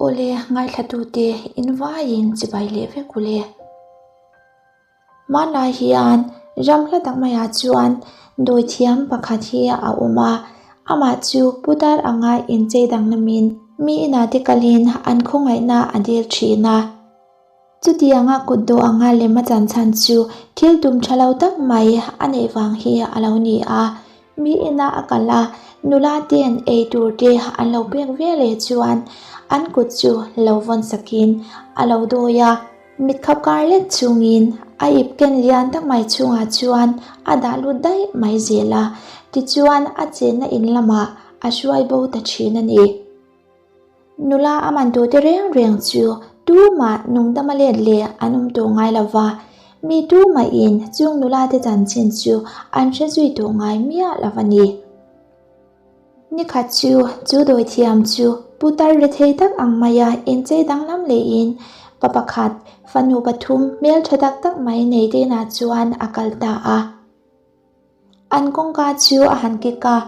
Awle, ngaithlatute in vaiin chibai leh vek u le. Hmanlai hian ram hla tak maiah chuan dawithiam pakhat hi a awm a, amah chu putar anga inchei danglamin mi inah te kalin an khawngaihna a dil thin a. Chutianga kut dawh anga lem a chan chhan chu thil tum tha lo tak mai a neih vang hi a lo ni a. Mi ina a kal a, nula ten ei tur te an lo pek ve leh chuan an kut chu lo vawn sakin a lo dawi a. Mit khap kar lek chungin a ip ken lian tak mai chungah chuan a dah lut daih mai zel a, tichuan a chenna in lamah a hruai bo ta thin a ni. Nula a man tute reng reng chu tumah nungdama let leh an awm tawh ngai lo va, mi tumahin chung nula te chanchin chu an hre zui tawh ngai miah lo a ni. Nikhat chu chu dawithiam chu putar rethei tak ang maia inchei danglam lehin pa pakhat fanu pathum hmeltha tak tak mai nei te inah chuan a kal ta a. An kawngka chu a han kik a,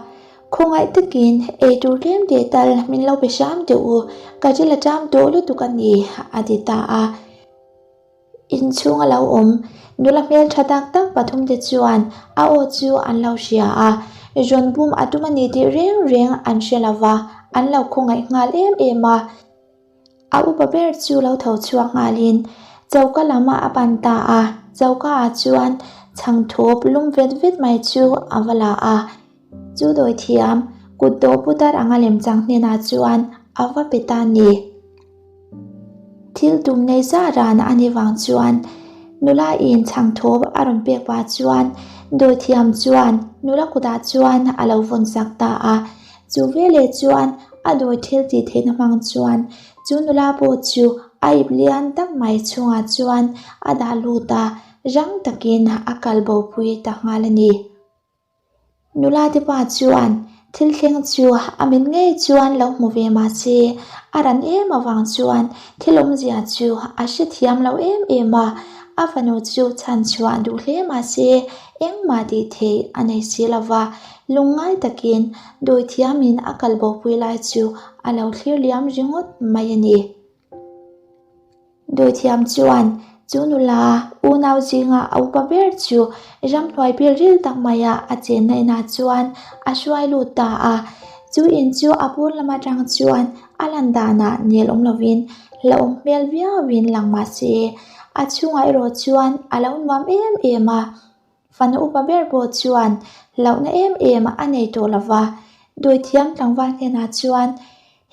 Khawngaih takin ei tur tlem teh tal min lo pe hram teh u, ka ril a ṭam tawh lutuk a ni, a ti ta a. Inchhung a lo awm nula hmelṭha tak tak pathum te chuan a aw chu an lo hria a, rawn bum a tum a ni tih reng reng an hre lo va, an lo khawngaih nghal em em a. A upa ber chu lo tho chhuak nghalin choka lamah a pan ta a, choka ah chuan chhangthawp lum vet vet mai chu a va la a. Chu dawithiam kut dawh putar anga lemchang hnenah chuan a va pe ta ni. Thil tum nei zah ran a nih vang chuan nula in chhangthawp a rawn pek pah chuan dawithiam chuan nula kutah chuan a lo vawn sak ta a. Chu veleh chuan a dawi thil tih theihna hmang chuan chu nula pawh chu a ip lian tak mai chhungah chuan a dah lut a, rang takin a kal bopui ta nghal a ni. Nula te pa chuan thil thleng chu a mit ngei chuan lo hmu ve mah se a ran em avang chuan thil awmzia chu a hrethiam lo em em a, a fanu chu chhan chhuah duh hle mah se engmah tih theih a nei si lo va, Lungngai takin dawithiamin a kal bopui lai chu a lo thlir liam ringawt mai a ni. Dawithiam chuan chu nula unau zinga a upa ber chu ramhnuai bil ril tak maia a chenna inah chuan a hruai lut ta a. Chu in chu a pawn lam atang chuan a lan danah nel awm lovin hlauhawm hmel viauin lang mah se a chhungah erawh chuan a lo nuam em em a. Fanu upa ber pawh chuan hlauhna em em a nei tawh lo va, dawithiam tlangval hnenah chuan,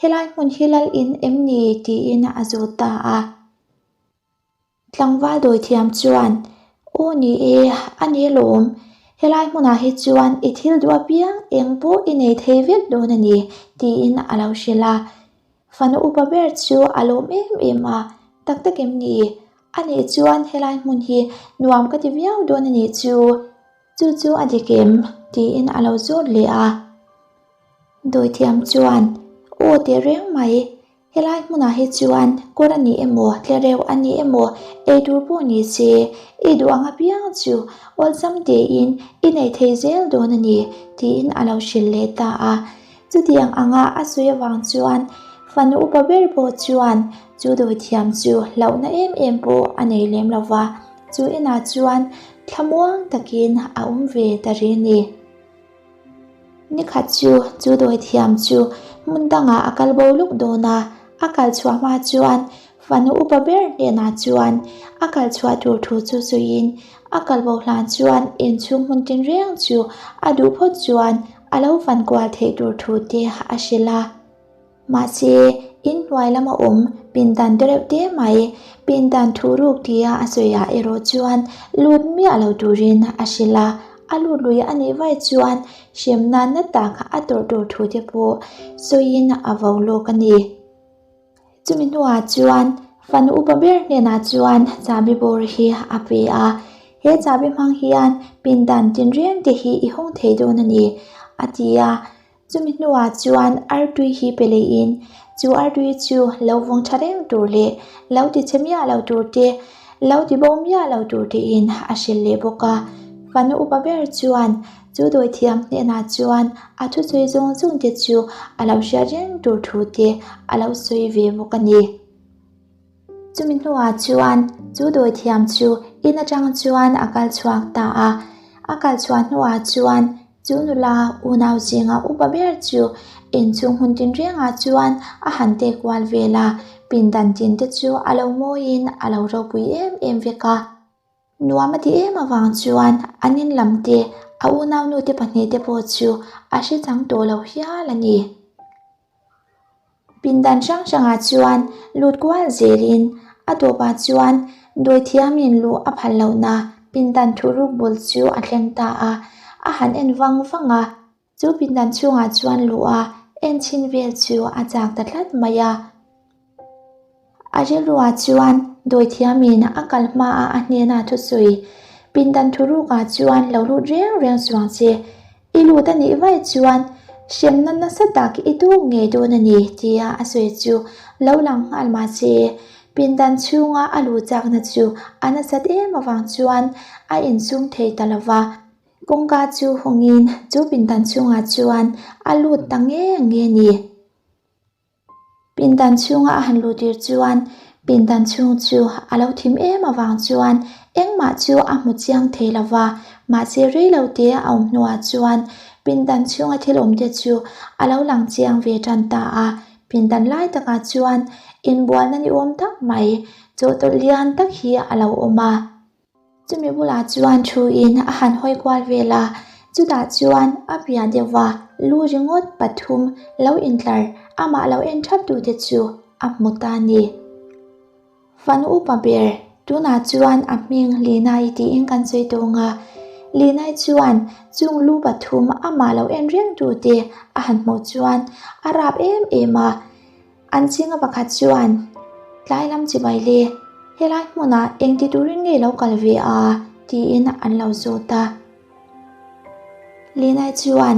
Helai hmun hi lal in em ni? tiin a zawt ta a. Tlangval dawithiam chuan, Aw ni e, a ni alawm. Helai hmunah hi chuan i thil duh apiang eng pawh i nei thei vek dawn a ni, tiin a lo hrilh a. Fanu upa ber chu a lawm em em a, Tak tak em ni? A nih chuan helai hmun hi nuam ka ti viau dawn a nih chu. Chu chu a dik em? tiin a lo zawt leh a. Dawithiam chuan, Aw teh reng mai, helai hmunah hi chuan kawr a ni emaw, tlereuh a ni emaw, ei tur pawh ni se, i duh ang apiang chu awlsam tein i nei thei zel dawn a ni, tiin a lo hrilh leh ta a. Chutiang anga a sawi avang chuan fanu upa ber pawh chuan chu dawithiam chu hlauhna em em pawh a nei lem lo va, chu inah chuan thlamuang takin a awm ve ta ri a ni. Nikhat chu chu dawithiam chu hmun dangah a kal bo luk dawn a, a kal chhuah hma chuan fanu upa ber hnenah chuan a kal chhuah tur thu chu sawiin a kal bo hlan chuan inchhung hmun tinreng chu a duh phawt chuan A lo fan kual theih tur thu te a hrilh a. Mahse, in hnuai lama awm pindan te reuh te mai, pindan thu ruk tia a sawi ah erawh chuan lut miah lo turin a hrilh a. A lut lui a nih vai chuan hremna na tak a tawrh tur thu te pawh sawiin a vo lawk a ni. Chumi hnuah chuan fanu upa ber hnenah chuan chahbi bawr hi a pe a, He chahbi hmang hian pindan tinreng te hi i hawng thei dawn a ni, a ti a. Chumi hnuah chuan artui hi pe leiin chu artui chu lo vawng tha reng tur leh lo ti chhe miah lo tur te, lo ti bo miah lo tur tein a hrilh leh bawk a. Fanu upa ber chuan. Chu dawithiam hnenah chuan a thusawi zawng zawng te chu a lo hriat reng tur thu te a lo sawi ve bawk a ni. Chumi hnuah chuan chu dawithiam chu in atang chuan a kal chhuak ta a, a kal chhuah hnuah chuan chu nula unau zinga upa ber chu inchhung hun tinrengah chuan a han tek kual vel a, pindan tin te chu a lo mawiin a lo ropui em em vek a. Nuam a ti em avang chuan an in lam te, a unaunu te pahnihte pawh chu a hre chang tawh lo hial a ni. Pindan hrang hrangah chuan lut kual zelin a tawpah chuan dawithiamin luh a phal lohna pindan thuruk bul chu a thleng ta a, a han en vang vang a. Chu pindan chhungah chuan luh a en chhin vel chu a chak ta tlat mai a. A rilruah chuan dawithiamin a kal hmaah a hnena thusawi, Pindan thurukah chuan lo lut reng reng suang che, i lut a nih vaih chuan hremna nasa tak i tuk ngei dawn a ni tia a sawi chu lo lang nghal mahse pindan chhunga a luh chakna chu a nasat em avang chuan a insum thei ta lo va. Kawngka chu hawngin chu pindan chhungah chuan a lut ta nge nge a ni. Pindan chhunga a han luh tir chuan pindan chhung chu a lo thim em avang chuan engmah chu a hmu chiang thei lo va, mahse rei lo te a awm hnuah chuan pindan chhunga thil awm te chu a lo lang chiang ve tan ta a. Pindan lai takah chuan inbualna ni awm tak mai chawhtawlh lian tak hi a lo awm a. Chumi bulah chuan thuin a han hawi kual vel a, chutah chuan a piah deuhva lu ringawt pathum lo intlar amah lo en thap tute chu a hmu ta a ni. Fanu upa ber tunah chuan a hming Linai tiin kan sawi tawng a, Linai chuan chung lu pathum amah lo en reng tute a han hmuh chuan a rap em em a. An zinga pakhat chuan, Tlai lam chibai le, helai hmunah engti turin nge lo kal ve a? tiin an lo zawt a. Linai chuan,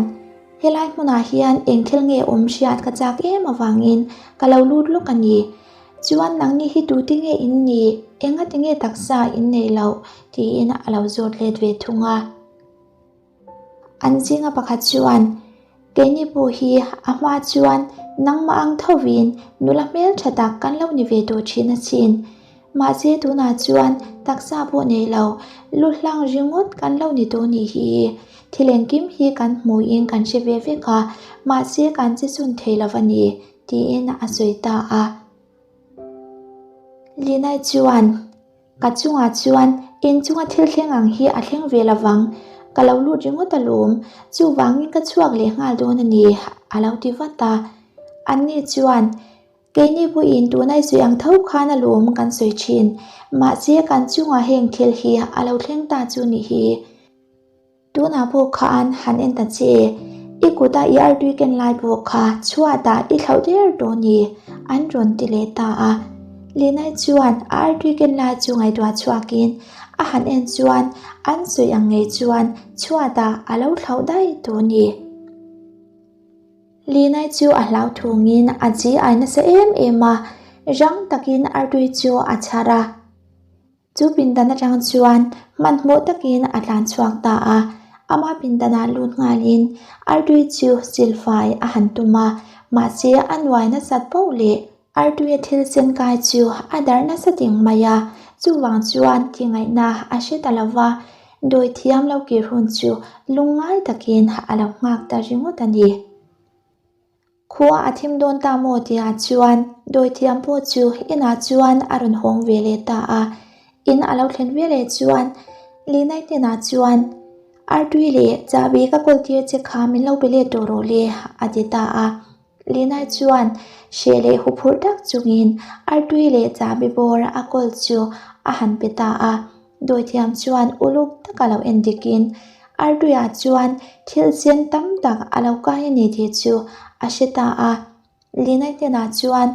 Helai hmunah hian eng thil nge awm hriat ka chak em avangin ka lo lut lawk a ni. Chuan nangni hi tute nge in nih? Engati nge taksa in neih loh? tiin a lo zawt let ve thung a. An zinga pakhat chuan, Keini pawh hi a hma chuan nangmah ang thovin nula hmeltha tak kan lo ni ve tawh thin asin. Mahse tunah chuan taksa pawh nei lo, lu hlang ringawt kan lo ni tawh nih hi. Thil engkim hi kan hmuhin kan hre ve vek a, mahse kan che chhun thei lo a ni, tiin a sawi ta a. Linai chuan. Ka chungah chuan inchunga thil thleng ang hi a thleng ve lovang, ka lo lut ringawt alawm, chuvangin ka chhuak leh nghal dawn a ni, a lo ti vat a. Anni chuan, Keini pawhin tuna i sawi ang tho khan alawm kan sawi thin, mahse kan chungah heng thil hi a lo thleng ta chu nih hi. Tunah pawh khan han en ta che, i kuta i artui ken lai pawh kha chhuatah i thlauh der tawh ni, an rawn ti leh ta a. Linai chuan a artui ken lai chu ngaihtuah chhuakin a han en chuan an sawi ang ngei chuan chhuatah a lo thlauh daih tawh ni. Linai chu a hlau thungin a chi ai nasa em em a, rang takin artui chu a chhar a. Chu pindan atang chuan hmanhmawh takin a tlan chhuak ta a, ama pindanah lut nghalin artui chu silfai a han tum a, mahse a nuai nasat poh leh artuia thil sen kai chu a darh nasa ding mai a, chuvang chuan thingaihna a hre ta lo va, dawi thiam lo kir hun chu lungngai takin a lo nghak ta ringawt a ni. Khua a thim dawn ta maw tihah chuan dawithiam pawh chu inah chuan a rawn hawng ve leh ta a. In a lo thlen ve leh chuan Linai hnenah chuan, Artui leh chahbi ka kawl tir che kha min lo pe let tawh rawh le, a ti ta a. Linai chuan hreh leh huphurh tak chungin artui leh chahbi bawr a kawl chu a han pe ta a. Dawithiam chuan uluk taka lo en dikin Artuiah chuan thil sen tam tak a lo kai a ni tih chu a hre ta a. Linai hnenah chuan,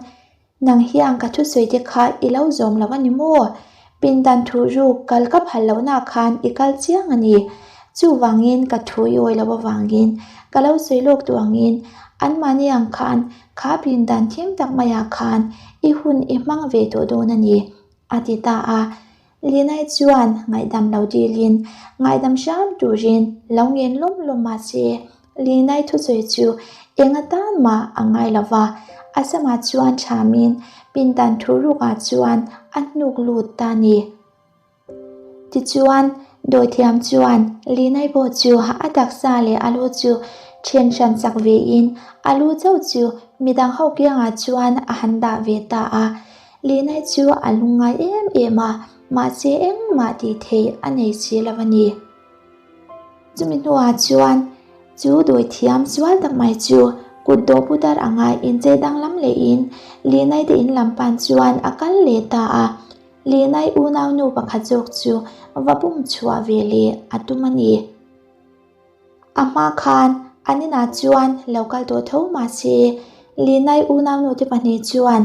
Nang hian ka thusawi te kha i lo zawm lo a ni maw? Pindan thu ruk kal ka phal lohnaah khan i kal chiang a ni. Chuvangin ka thu i awi loh avangin ka lo sawi lawk duh angin anmahni ang khan kha pindan thim tak maiah khan i hun i hmang ve tawh dawn a ni, a ti ta a. Linai chuan ngaihdam lo dilin ngaidam hram turin lo ngen lawm lawm mah se Linai thusawi chu eng atan mah a ngai lo va, a samah chuan thamin pindan thurukah chuan a hnuk lut ta a ni. Tichuan, dawithiam chuan Linai pawh chu a taksa leh a lu chu then hran chak vein a lu chauh chu midang ho kiangah chuan a han dah ve ta a. Linai chu a lungngai em em a, mahse engmah tih theih a nei si lo a ni. Chumi hnuah chuan chu dawithiam sual tak mai chu kut dawh putar anga inchei danglam lehin Linai te in lam pan chuan a kal leh ta a. Linai unaunu pakhat zawk chu va pum chhuah ve leh a tum a ni. A hma khan an inah chuan lo kal tawh tho mah se, Linai unaunu te pahnih chuan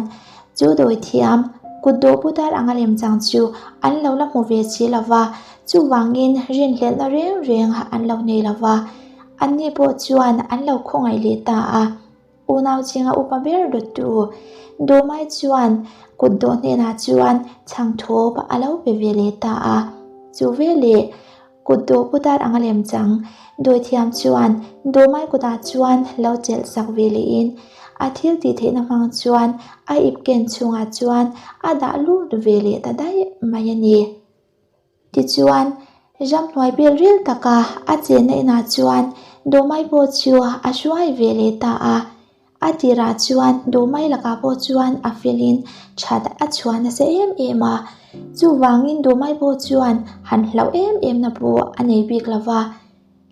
chu dawithiam kut dawh putar anga lemchang chu an lo la hmu ve si lo va, chuvangin rinhlelhna reng reng an lo nei lo va, anni pawh chuan an lo khawngaih leh ta a. Unau chinga upa ber dawttu Dawmai chuan kut dawh hnenah chuan chhangthawp a lo pe ve leh ta a. Chu veleh kut dawh putar anga lemchang dawithiam chuan Dawmai kutah chuan lo chelh sak ve lehin a thil tih theihna hmang chuan a ip ken chhungah chuan a dah lut ve leh ta daih mai a ni. Tichuan, ramhnuai bil ril taka a chenna inah chuan Dawmai pawh chu a hruai ve leh ta a. A tirah chuan Dawmai lakah pawh chuan a felin that a chhuah nasa em em a. Chuvangin Dawmai pawh chuan han hlauh em em na pawh a nei bik lo va.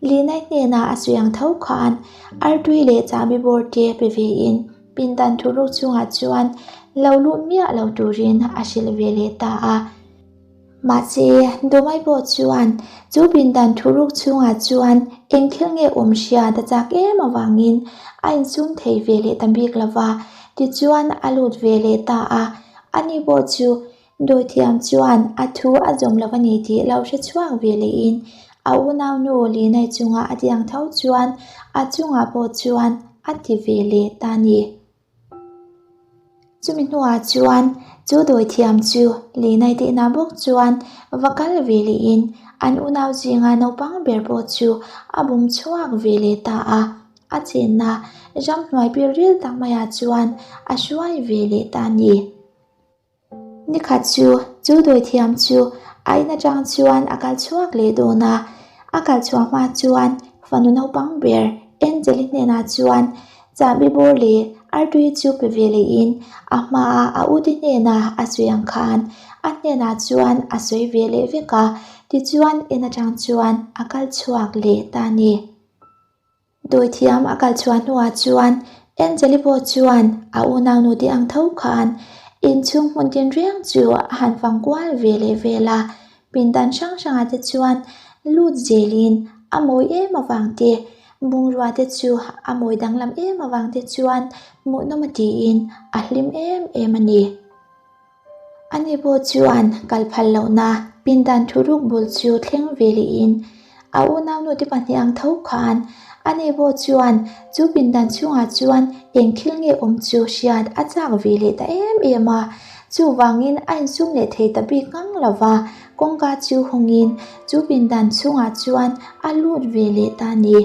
Linai hnenah a sawi ang tho khan artui leh chahbi bawr te pe vein pindan thuruk chungah chuan lo luh miah lo turin a hrilh ve leh ta a. Mahse, Dawmai pawh chuan chu pindan thuruk chhungah chuan eng thil nge awm hriat a chak em avangin a insum thei ve leh ta bik lo va, tichuan a lut ve leh ta a. Ani pawh chu dawithiam chuan a thu a zawm lo a ni tih lo hre chhuak ve lehin a unaunu Linai chunga a tiang tho chuan a chungah pawh chuan a ti ve leh ta a ni. Chumi hnuah chuan chu dawithiam chu Linai tihna bawk chuan va kal ve lehin an unau zinga naupang ber pawh chu a bum chhuak ve leh ta a, a chenna ramhnuai pilril tak maiah chuan a hruai ve leh ta a ni. Nikhat chu, chu dawithiam chu a in atang chuan a kal chhuak leh dawn a, a kal chhuah hma chuan fanu naupang ber Angeli hnenah chuan chahbi bawr leh artui chu pe ve lehin a hmaa a ute hnena a sawi ang khan a hnenah chuan a sawi ve leh vek a, tichuan in atang chuan a kal chhuak leh ta a ni. Dawithiam a kal chhuah hnuah chuan Angeli pawh chuan a unaunu te ang tho khan inchhung hmun tinreng chu a han fang kual ve leh vel a, pindan hrang hrangah te chuan lut zelin a mawi em avang te, bungrua te chu a mawi danglam em avang te chuan hmuhnawm a tiin a hlim em em a ni. Ani pawh chuan kal phal lohna pindan thuruk bul chu thleng ve lehin a unaunu te pahnih ang tho khan ani pawh chuan chu pindan chhungah chuan eng thil nge awm chu hriat a chak ve leh ta em em a, chuvangin a insum leh thei ta bik ngang lo va, kawngka chu hawngin chu pindan chhungah chuan a lut ve leh ta a ni.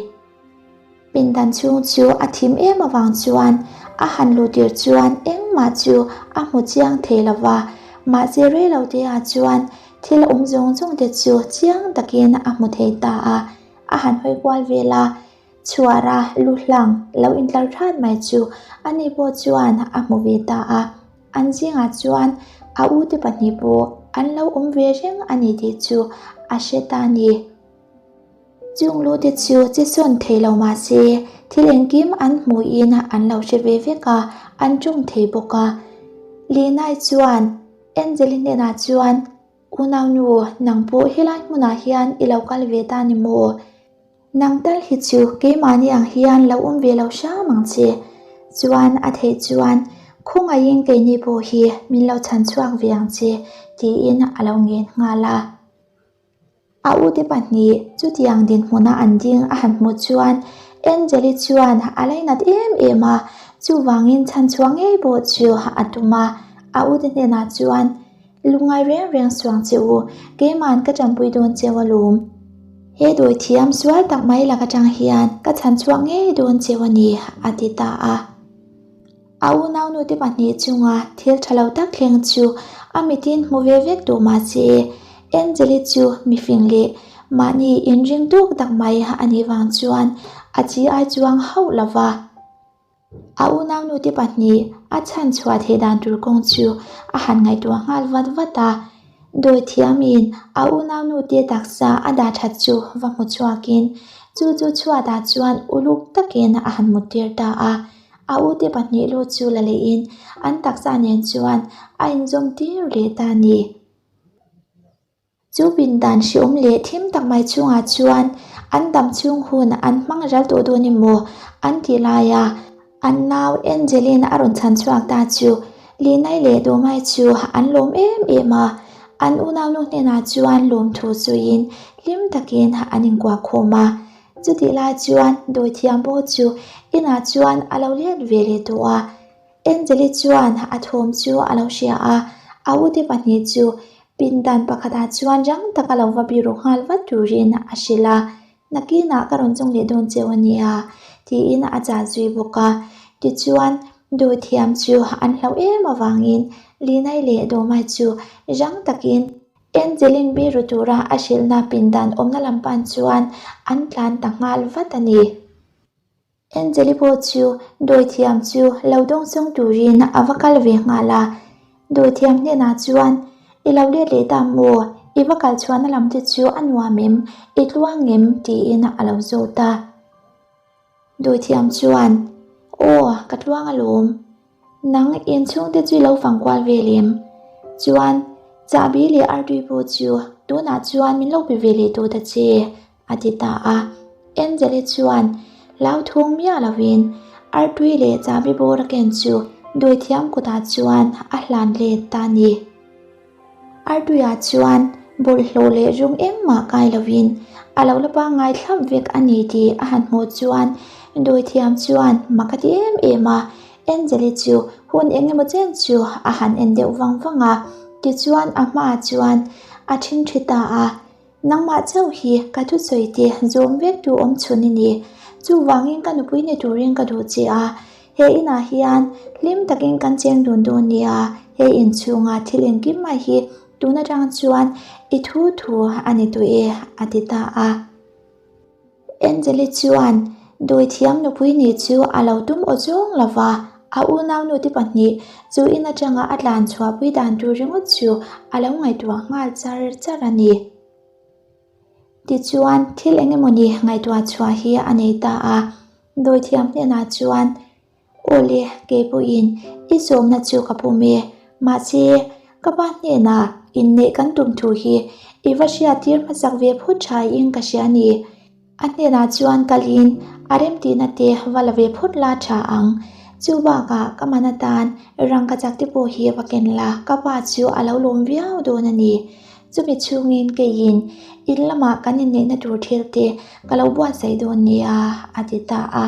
Pindan chhung chu a thim em avang chuan a han luh tir chuan engmah chu a hmu chiang thei lo va, mahse reiloteah chuan thil awm zawng zawng te chu chiang takin a hmu thei ta a, a han hawi kual vel a, chhuara lu hlang lo intlar hrat mai chu ani pawh chuan a hmu ve ta a, an zingah chuan a ute pahnih pawh an lo awm ve reng a ni tih chu a hre ta a ni. Chung lute chu che sawn thei lo mah se, thil engkim an hmuhin an lo hre ve vek a, an ṭawng thei bawk a. Linai chuan Angeli hnenah chuan, Unaunu, nang pawh helai hmunah hian i lo kal ve ta ni maw? Nang tal hi chu keimahni ang hian lo awm ve lo hram ang che. Chuan a theih chuan khawngaihin keini pawh hi min lo chhan chhuak ve ang che, tiin a lo ngen nghal a. A ute pahnih chutiang dinhmuna an ding a han hmuh chuan Angeli chuan a lainat em em a, chuvangin chhanchhuah ngei pawh chu a tum a. A ute hnenah chuan, Lungngai reng reng suang che u, keima'n ka ṭanpui dawn cheu alawm. He dawithiam sual tak mai lak aṭang hian ka chhan chhuak ngei dawn cheu a ni, a ti ta a. A unaunute pahnih chunga thil ṭha lo tak thleng chu a mitin hmu ve vek duh mah se, Angeli chu mifing leh mahni inring tawk tak mai a nih vang chuan a chi ai chuang hauh lo va. A unaunute pahnih a chhan chhuah theih dan tur kawng chu a han ngaihtuah nghal vat vat a. Dawithiamin a unaunute taksa a dah that chu va hmu chhuakin chu chu chhuatah chuan uluk takin a han muttir ta a. A ute pahnih lu chu la lehin an taksa nen chuan a inzawm tir leh ta a ni. Chu pindan hriawm leh thim tak mai chungah chuan an dam chhung hun an hmang ral tawh dawn emaw an ti lai a, an nau Angeline a rawn chhan chhuak ta chu Linai leh Dawmai chu an lawm em em a, an unaunu hnenah chuan lawmthu sawiin hlim takin an inkuah khawm a. Chutih lai chuan dawithiam pawh chu inah chuan a lo let ve leh tawh a. Angeli chuan a thawm chu a lo hria a, a ute pahnih chu pindan pakhatah chuan rang taka lo va biru nghal vat turin a hrilh a, Nakinah ka rawn chung leh dawn cheu a nia, tiin a chah zui bawk a. Tichuan, dawithiam chu an hlauh em avangin Linai leh Dawmai chu rang takin Angelin biru tura a hrilhna pindan awmna lam pan chuan an tlan ta nghal vat a ni. Angeli pawh chu dawithiam chu lo dawngsawng turin a va kal ve nghal a, dawithiam hnenah chuan, I lo let leh ta maw? I va kal chhuahna lam te chu a nuam em? I tluang em? tiin a lo zawt a. Dawithiam chuan, Aw, ka tluang alawm. Nang inchhungte chu i lo fang kual vel em? Chuan, chahbi leh artui pawh chu tunah chuan min lo pe ve leh tawh ta che, a ti ta a. Angel-i chuan hlauthawng miah lovin artui leh chahbi bawr a ken chu dawithiam kutah chuan a hlan let ta a ni. Artuiah chuan bawlhhlawh leh rawng engmah kai lovin a lo la pangngai thlap vek a ni tih a han hmuh chuan dawithiam chuan mak a ti em em a, Angel-i chu hun eng emaw chen chu a han en deuh vang vang a, tichuan a hmaah chuan a ṭhinṭhi ta a. Nangmah chauh hi ka thusawi te zawm vek tu awm chhun i ni. Chuvangin ka nupui ni turin ka duh che a, he inah hian hlim takin kan cheng dun dawn nia, he inchhunga thil engkim mai hi tun atang chuan i thu thu a ni tawh e, a ti ta a. Angeli chuan dawithiam nupui nih chu a lo tum aw zawng lo va, a unaunu te pahnih chu in atanga a tlan chhuahpui dan tur ringawt chu a lo ngaihtuah nghal char char a ni. Tichuan, thil eng emawni ngaihtuah chhuah hi a nei ta a, dawithiam hnenah chuan, Aw le, kei pawhin i sawmna chu ka pum e. Mahse, ka pa hnenah inneih kan tum thu hi i va hriattir hmasak ve phut thaiin ka hria a ni. A hnenah chuan kalin a remtihna te va la ve phut la tha ang. Chu bakah ka man atan rangkachak te pawh hi va ken la, ka pa chu a lo lawm viau dawn a ni. Chumi chhungin keiin in lamah kan inneihna tur thil te ka lo buatsaih dawn nia, a ti ta a.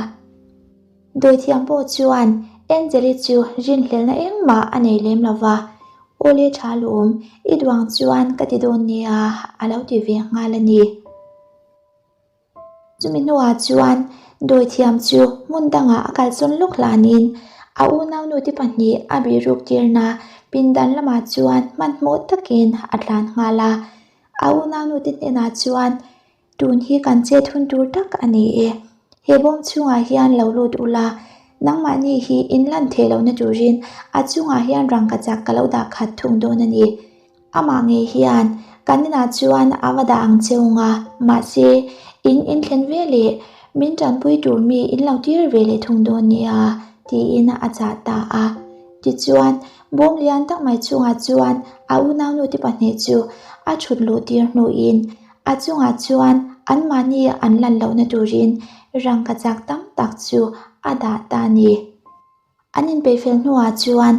Dawithiam pawh chuan Angeli chu rinhlelna engmah a nei lem lo va, Aw le tha lawm, i duang chuan ka ti dawn nia, a lo ti ve nghal a ni. Chumi hnuah chuan dawithiam chu hmun dangah a kalsawn lawk hlanin a unaunute pahnih a bihruk tirna pindan lamah chuan hmanhmawh takin a tlan nghal a. A unaunute hnenah chuan Tun hi kan chet hun tur tak a ni e. He bawm chhungah hian lo lut ula, nangmahni hi in lan theih lohna turin a chungah hian rangkachak ka lo dah khat thung dawn a ni. Amah ngei hian kan inah chuan a va dah ang che ung a, mahse in inthlen ve leh min tanpui tur mi in lo tir ve leh thung dawn nia, tiin a chah ta a. Tichuan, bawm lian tak mai chungah chuan a unaunute pahnih chu a thut luh tir hnuin A chungah chuan anmahni an lan lohna turin rangkachak tam tak chu a dah ta a ni. An inpeihfel hnuah chuan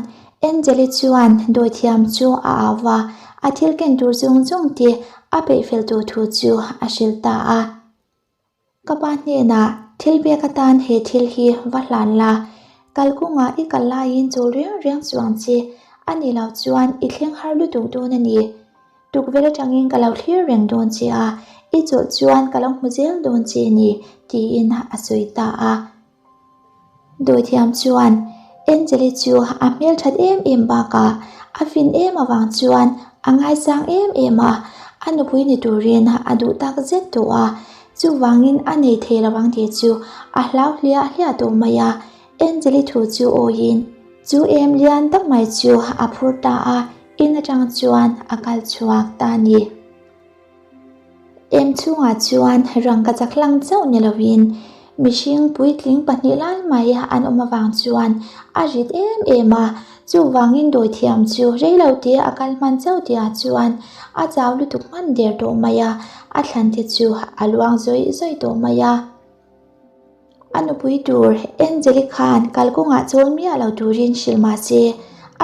Angeli chuan dawithiam chu a au va, a thil ken tur zawng zawng te a peihfel tur thu chu a hrilh ta a. Ka pa hnenah thil pek atan he thil hi va hlan la, kalkungah i kal laiin chawl riang riang chuang che. A nih loh chuan i thleng har lutuk dawn a ni. Tukverh atangin ka lo thlir reng dawn che a, i chawlh chuan ka lo hmu zel dawn che a ni, tiin a sawi ta a. Dawithiam chuan Angeli chu a hmelthat em em bakah a fin em avang chuan a ngaisang em em a, a nupui ni turin a duh tak zet tawh a, chuvangin a nei thei lo ang tih chu a hlau hliah hliah tawh mai a. Angeli thu chu awiin chu em lian tak mai chu a phur ta a, in atang chuan a kal chhuak ta a ni. Em chhungah chuan rangkachak hlang chauh ni lovin mihring puitling pahnih lai mai an awm avang chuan a rit em em a, chuvangin dawithiam chu reilo te a kal hman chauh tihah chuan a chau lutuk hman der tawh mai a, a thlan te chu a luang zawih zawih tawh mai a. A nupui tur Angeli khan kalkawngah chawl miah lo turin hrilh mah se,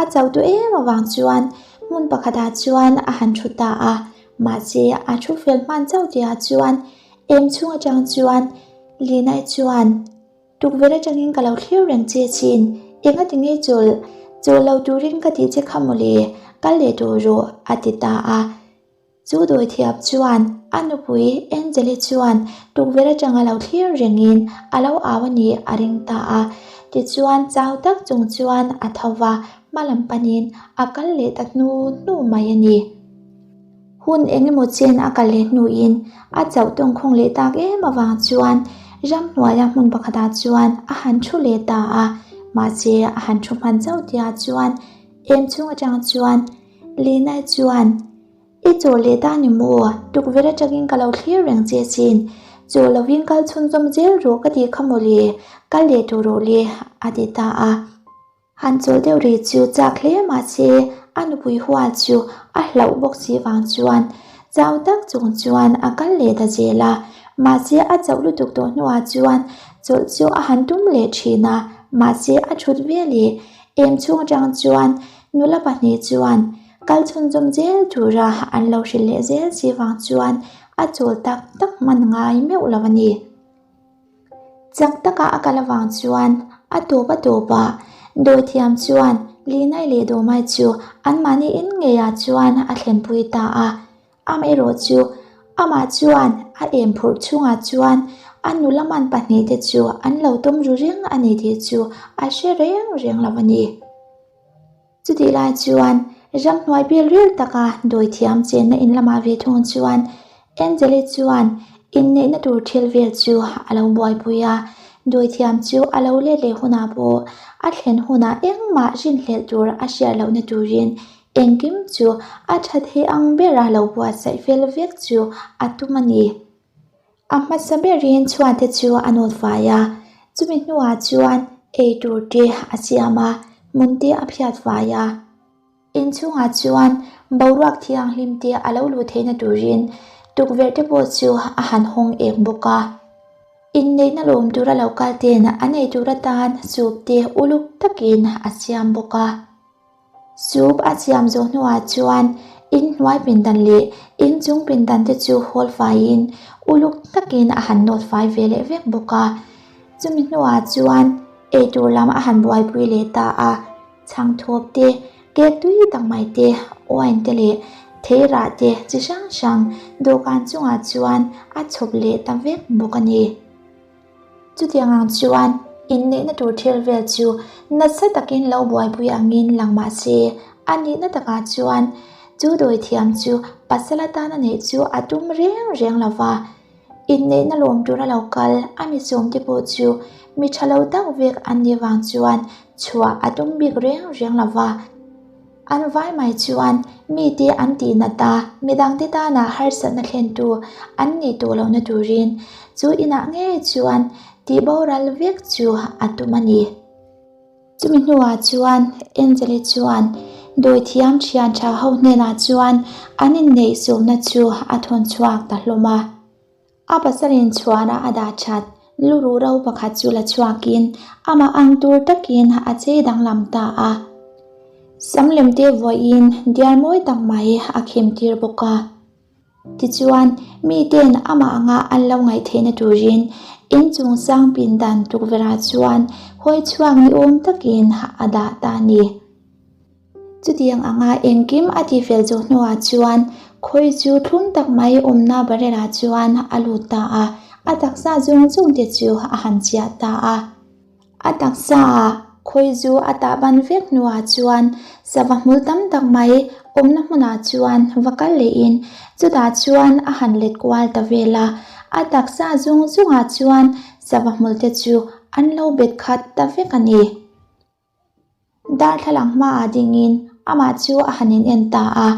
a chauh duh em avang chuan hmun pakhatah chuan a han thu ta a, mahse a thu fel hman chauh tihah chuan em chhung atang chuan Lina-i chuan tukverh atangin ka lo thlir reng che chin, enga ti nge chawl chawl lo turin ka tih che kha mawle, kal leh tur rawh a ti ta a. Chu dawithiap chuan a nupui Angeli chuan tukverh atang a lo thlir rengin a lo au a nih a ring ta a. Tichuan chau tak chung chuan a tho va, hma lam panin a kal leh ta hnu hnu mai a ni. Hun eng emaw chen a kal leh hnuin a chauh tawngkhawng leh tak em avang chuan ramhnuaia hmun pakhatah chuan a han thu leh ta a. Mahse a han thu hman chauh tihah chuan em chhung atang chuan Lina chuan, I chaw leh ta ni maw? Tukverh atangin ka lo thlir reng che chin. Chaw lovin kal chhunzawm zel rawh ka tih kha maw le, kal leh tawh rawh le, a ti ta a. Han chawl deuh rih chu chak hle mahse a nupui hual chu a hlauh bawk si vang chuan chau tak chung chuan a kal leh ta zel a. Mahse a chauh lutuk tawh hnuah chuan chawlh chu a han tum leh thin a, mahse a thut veleh em chhung atang chuan Nula pahnih chuan kal chhunzawm zel tura an lo hrilh leh zel si vang chuan a chawl tak tak hman ngai meuh lo a ni. Chak taka a kal avang chuan a tawp a tawp a, dawithiam chuan Linai leh Dawmai chu anmahni in ngeiah chuan a thlenpui ta a. Amaherawh chu amah chuan a em phurh chhungah chuan a nula man pahnihte chu an lo tawm ru reng a ni tih chu a hre reng reng lo a ni. Chutih lai chuan ramhnuai bil ril taka dawithiam chenna in lamah ve thung chuan Angeli chuan inneihna tur thil vel chu a lo buaipui a, dawithiam chu a lo let leh hunah pawh a thlen hunah engmah rinhlelh tur a hriat lohna turin engkim chu a tha thei ang bera lo buatsaih fel vek chu a tum a ni. A hmasa berin chhuate chu a nawt fai a, chumi hnuah chuan ei tur te a siam a, hmun te a phiat fai a. Inchhungah chuan boruak thianghlim te a lo luh theihna turin tukverh te pawh chu a han hawng eng bawk a. Inneihna lawm tura lo kal ten an ei tur atan soup te uluk takin a siam bawk a. Soup a siam zawh hnuah chuan inhnuai pindan leh inchung pindan te chu hawl faiin uluk takin a han nawt fai ve leh vek bawk a. Chumi hnuah chuan eitur lam a han buaipui leh ta a, chhangthawp te, cake tui tak mai te, wine te leh theirah te chi hrang hrang dawhkan chungah chuan a chhawp leh ta vek bawk a ni. Chutiang ang chuan inneihna tur thil vel chu nasa takin lo buaipui angin lang mah se, a nihna takah chuan chu dawithiam chu pasal atana neih chu a tum reng reng lo va. Inneihna lawm tura lo kal a mi sawmte pawh chu mi tha lo tak vek an nih vang chuan chhuah a tum bik reng reng lo va. An vai mai chuan mite an tih nat a, midangte tana harsatna thlentu an nih tawh lohna turin chu inah ngei chuan tih boral vek chu a tum a ni. Chumi hnuah chuan Angel-i chuan dawithiam thian tha ho hnenah chuan an inneih sawmna chu a thawn chhuak ta hlawm a. A pasalin chhuana a dah that lu ruh ro pakhat chu la chhuakin amah ang tur takin a chei danglam ta a. Sam lemte vawiin diar mawi tak mai a khim tir bawk a. Tichuan, miten amah anga an lo ngaih theihna turin inchung sang pindan tukverhah chuan hawi chhuak ni awm takin a dah ta a ni. Chutiang anga engkim a tihfel zawh hnuah chuan khawi chu thlum tak mai awmna barrel ah chuan a lut ta a, a taksa zawng zawng te chu a han chiah ta a. A taksa ah khawi zu a tah ban vek hnuah chuan sava hmul tam tak mai awmna hmunah chuan va kal lehin chutah chuan a han let kual ta vel a, a taksa zawng zawngah chuan sava hmul te chu an lo bet khat ta vek a ni. Darthlalang hmaah dingin amah chu a han in en ta a,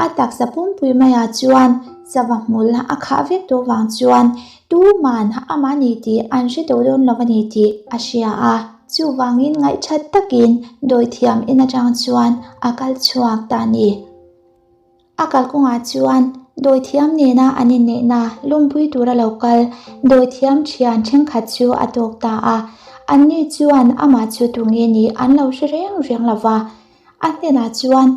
a taksa pumpui maiah chuan sava hmul a khah vek tawh vang chuan tuman amah ni tih an hre tawh dawn lo a ni tih a hria a. Chuvangin ngaihthat takin dawithiam en atang chuan a kal chhuak ta a ni. A kalkawngah chuan dawithiam nena an inneihna lawmpui tura lo kal dawithiam thian thenkhat chu a tawk ta a. Anni chuan amah chu tunge nih an lo hre reng reng lo va. A hnenah chuan,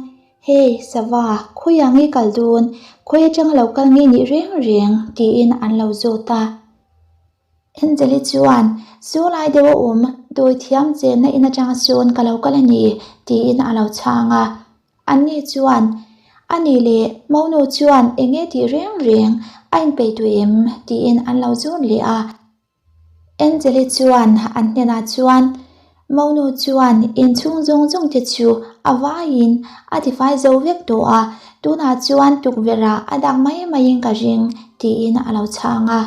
Hey, Sava, khawiah nge kal dawn? Khawi atanga lo kal nge nih reng reng? tiin an lo zawt a. Angeli chuan, Chu lai deuh a awm, dawithiam chenna in atanga sawn ka lo kal a ni, tiin a lo chhang a. Anni chuan, A nih leh, Monu chuan eng nge tih reng reng a inpeih duh em? tiin an lo zun leh a. Angeli chuan an hnenah chuan, Monu chuan inchhung zawng zawng te chu a vaiin a tifai zo vek tawh a, tunah chuan tukverh ah a dak mai maiin ka ring, tiin a lo chhang a.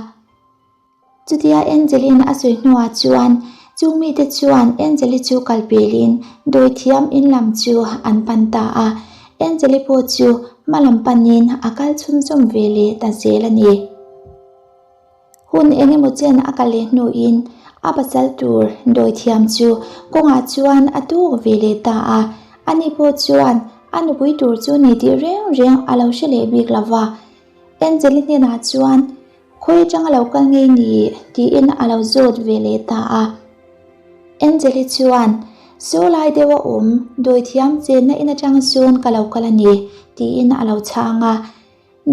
Chutia Angelin a sawi hnuah chuan chung mite chuan Angeli chu kal pelin dawithiam in lam chu an pan ta a, Angeli pawh chu hma lam panin a kal chhunzawm ve leh ta zel a ni. Hun eng emaw chen a kal leh hnuin a pasal tur dawithiam chu kawngah chuan a tuk ve leh ta a, ani pawh chuan a nupui tur chu ni tih reng reng a lo hre leh bik lo va. Angeli hnenah chuan Khawi atanga lo kal ngei ni? tiin a lo zawt ve leh ta a. Angeli chuan, Saw lai deuh a awm, dawithiam chenna in atang sawn ka lo kal a ni, tiin a lo chhang a.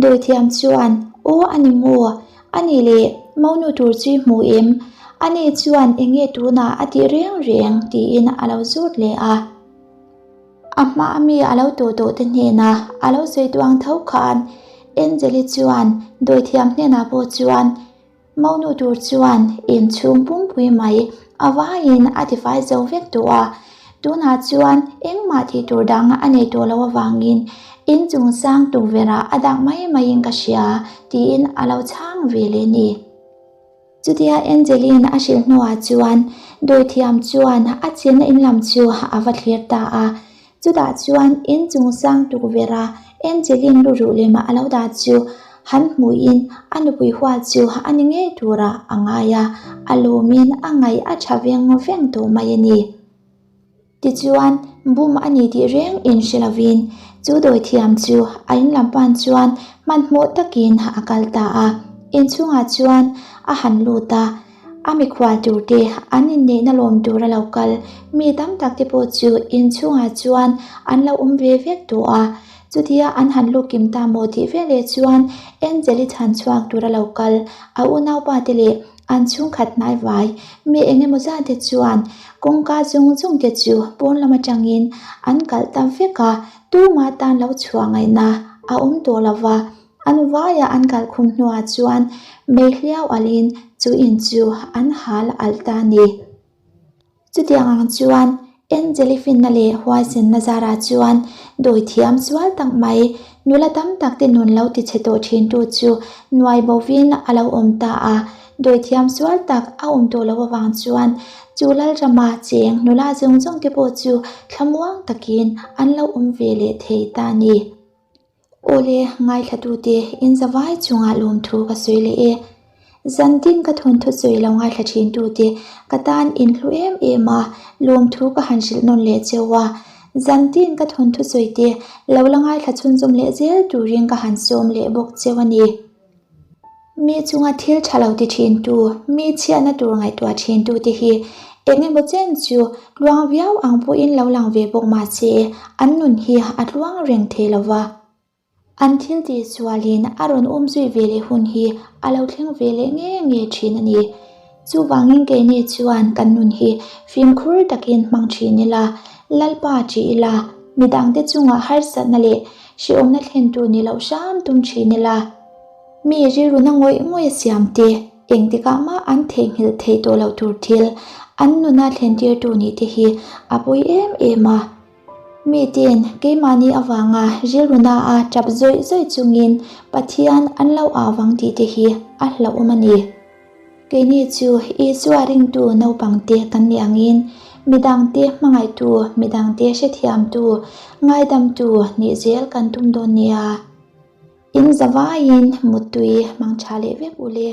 Dawithiam chuan, Aw a ni maw? A nih leh, monu tur chu i hmu em? Ani chuan eng nge tunah a tih reng reng? tiin a lo zawt leh a. A hma ami a lo tawh tawh te hnena a lo sawi tuang tho khan Angeli chuan dawithiam hnenah pawh chuan monu tur chuan inchhung pumpui mai a vaiin a tifai zo vek tawh a, tunah chuan engmah tih tur dang a nei tawh loh avangin inchung sang tukverh ah a dak mai maiin ka hria tiin a lo chhang ve leh ni. Chutia Angeline a hrilh hnuah chuan dawithiam chuan a chenna in lam chu a va thlir ta a. Chutah chuan in chung sang tukverh a Angeline lu ruh lema a lo dah chu han hmuhin a nupui hual chu a ni ngei turah a ngai a, a lawmin a ngaih a tha veng veng tawh mai a ni. Tichuan, bum a ni tih reng in hre lovin chu dawithiam chu a in lam pan chuan hmanhmawh takin a kal ta a. Inchhungah chuan a han lut a, a mikhual turte an inneihna lawm tur a lo kal mi tam tak te pawh chu inchhungah chuan an lo awm ve vek tawh a. Chutia an han lut kim ta maw tih veleh chuan Angel-i chhan chhuak tur a lo kal a unaupa te leh An chhungkhat hnaivai mi eng emaw zat te chuan kawngka zawng zawng te chu pawn lam atangin an kalh ta vek a, tumah tan lo chhuah ngaihna a awm tawh lo va, an vaia an kalh khum hnuah chuan meihliau alhin chu in chu an hal alh ta a ni. Chutiang ang chuan Angeli finna leh huaisenna zarah chuan dawi thiam sual tak mai nula tam tak te nun lo ti chhe tawh thintu chu nuai bovin a lo awm ta a. Dawi thiam sual tak a awm tawh loh avang chuan chu Lalrama cheng nula zawng zawng te pawh chu thlamuang takin an lo awm ve leh thei ta a ni. Awle, ngaithlatute inzavai chungah lawmthu ka sawi leh e. Zantin ka thawnthu sawi lo ngaithla thintute ka tan inhlu em em a, lawmthu ka han hrilh nawn leh cheu a. Zantin ka thawnthu sawite lo la ngaithla chhunzawm leh zel turin ka han sawm leh bawk cheu a ni. Mi chunga thil tha lo ti thintu, mi chhiatna tur ngaihtuah thintute hi eng emaw chen chu tluang viau ang pawhin lo lang ve bawk mahse an nun hi a tluang reng thei lo va. An thil tih sualin a rawn um zui ve leh hun hi a lo thleng ve leh nge nge thin a ni. Chuvangin keini chuan kan nun hi fimkhur takin hmang thin ila, Lalpa ṭih ila. Midangte chungah harsatna leh hrehawmna thlentu ni loh hram tum thin ila. Mi rilruna ngawih ngawih a siam te, engtikah mah an theihnghilh theih tawh loh tur thil an nuna thlentirtu nih te hi a pawi em em a. Mite'n keimahni avanga rilruna a tap zawih zawih chungin Pathian an lo au vang tih te hi a hlauhawm a ni. Keini chu Isua ringtu naupangte kan nih angin midangte hmangaihtu, midangte hrethiamtu, ngaidamtu nih zel kan tum dawn nia. In zavaiin muttui hmang tha leh vek u le.